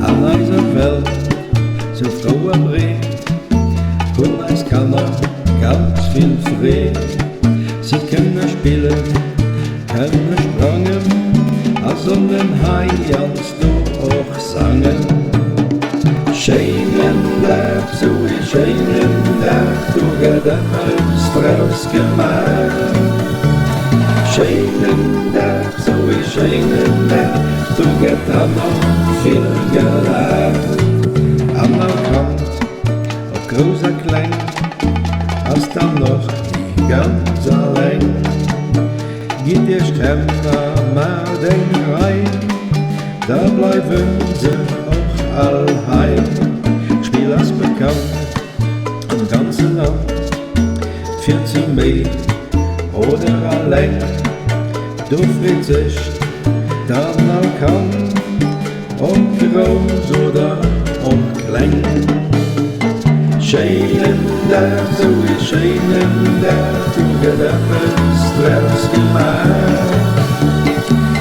An eiser Welt sou frou a breet, hunn eis Kanner ganz vill Freed. Si kënne spillen, kënne sprangen a sollen heiansdo och sangen. Schéinen Dag, sou ee schéinen Dag, do gëtt eppes draus gemaach. Schéinen Dag, sou ee schéinen Dag, do gëtt dann och vill gelaacht. An all Kand, ob grouss a kleng, ass dann och ni ganz alleng. Gitt iech d'Hänn a maacht eng Rei, da bleiwen se och all hei. D'Spill ass bekannt am ganze Land, fir zu méi oder alleng, do freet sech dann all Kand, ob grouss oder och kleng. Schéinen Dag, sou ee schéinen Dag, do gëtt eppes draus gemaach.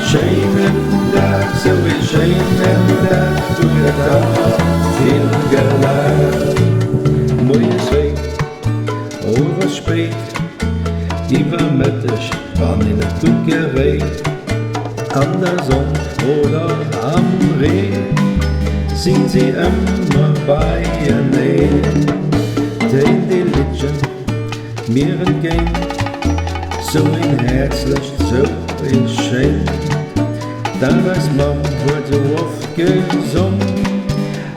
Schéinen Dag, sou ee schéinen Dag, do gëtt awer vill gelaacht. Moies fréi, owes spéit, iwwer Mëtteg, wann een et gutt geréit, an der Sonn oder am Reen, sinn si ëmmer beieneen. Téin déi Liddchen mir entgéint, sou een häerzlecht, sou ee schéint, dat eis Mamm huet sou oft gesong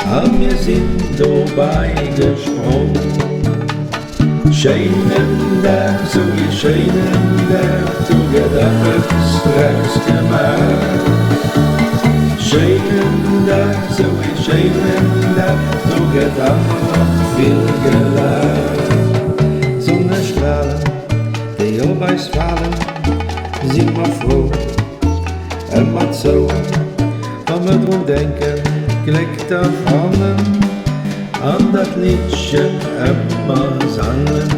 a mir sinn dobei gesprong. Schéinen Dag, sou ee schéinen Dag, do gëtt eppes draus gemaach. Schéinen Dag, sou ee schéinen Dag, do gëtt awer vill gelaacht. D'Sonnestralen, déi op eis falen, si mer frou ëmmer zou. Wa mer drun denken, d'Gléck da fannen an dat Liddchen ëmmer sangen.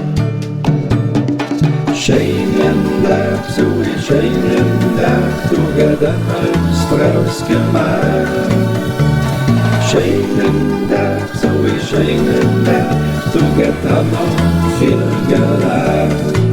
Schéinen Dag, sou ee schéinen Dag, do gëtt eppes draus gemaach. Schéinen Dag, sou ee schéinen Dag, do gëtt dann och vill gelaacht.